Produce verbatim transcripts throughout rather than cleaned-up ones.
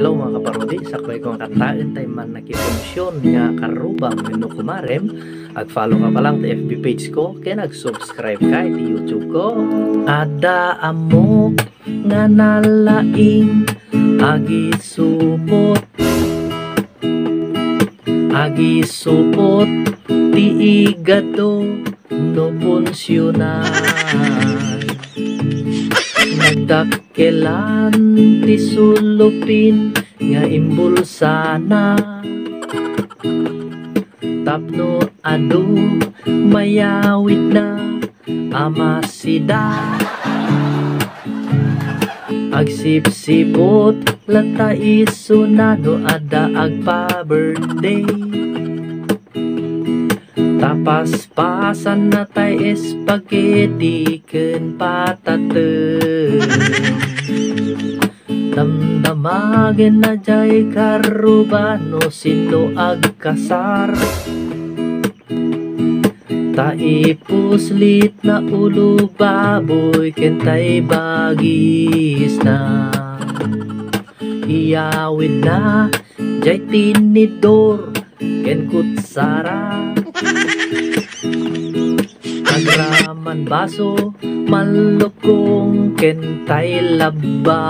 Hello, mga kaparodi, sakbay ko nga kantaen tay man nakipunsyon nga karrubang wenno kumarem. Ag-follow ka pa lang ti F B page ko, ken ag-subscribe ka iti YouTube ko. Adda ammok nga nalaing, agisupot, agisupot ti igado no punsionan. Nagdakkelan ti sulupin nga imbulsana, tapno adu mayawidna a masida. Agsipsipot latta isuna no adda agpa-birthday. Tapaspasanna tay spaghetti ken patatem. Damdamagenna jay karrubano sinno agkasar. Ta ipuslitna ulo baboy ken tay bagisna. Iyawidna jay tinidor ken kutsara. Agraman baso, malukong ken tay labba.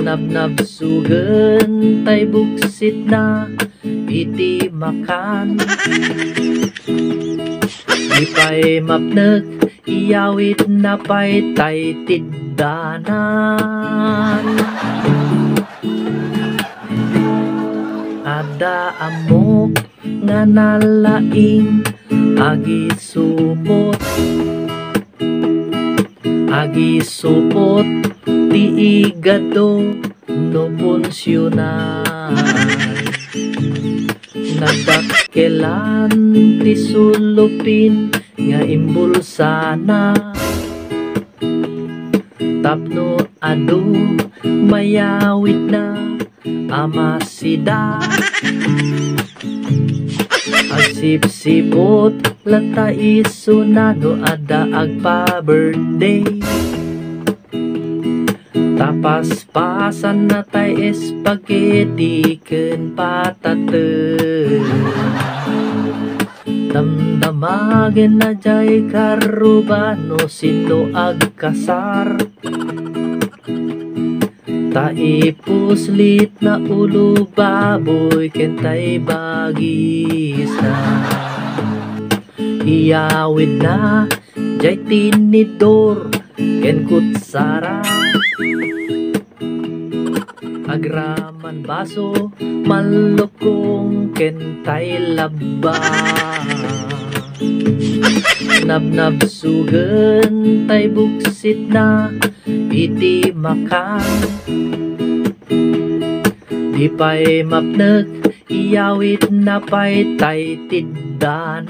Nabnabsugen tay buksitna iti makan. Di pay mapnek, iyawidna pay tay tiddanan. Adda ammok nga nalaing, agisupot, agisupot ti igado no punsionan. Nagdakkelan ti sulupin nga imbulsana, tapno adu mayawidna a masida. Agsipsipot latta isuna no adda agpa-birthday. Tapaspasanna tay spaghetti ken patatem. Damdamagenna jay karrubano sinno agkasar. Ta ipuslitna ulo baboy ken tay bagisna. Iyawidna jay tinidor ken kutsara. Agraman baso, malukong ken tay labba. Nabnabsugen tay buksitna iti makan. Di pay mapnek, iyawidna pay tay tiddanan.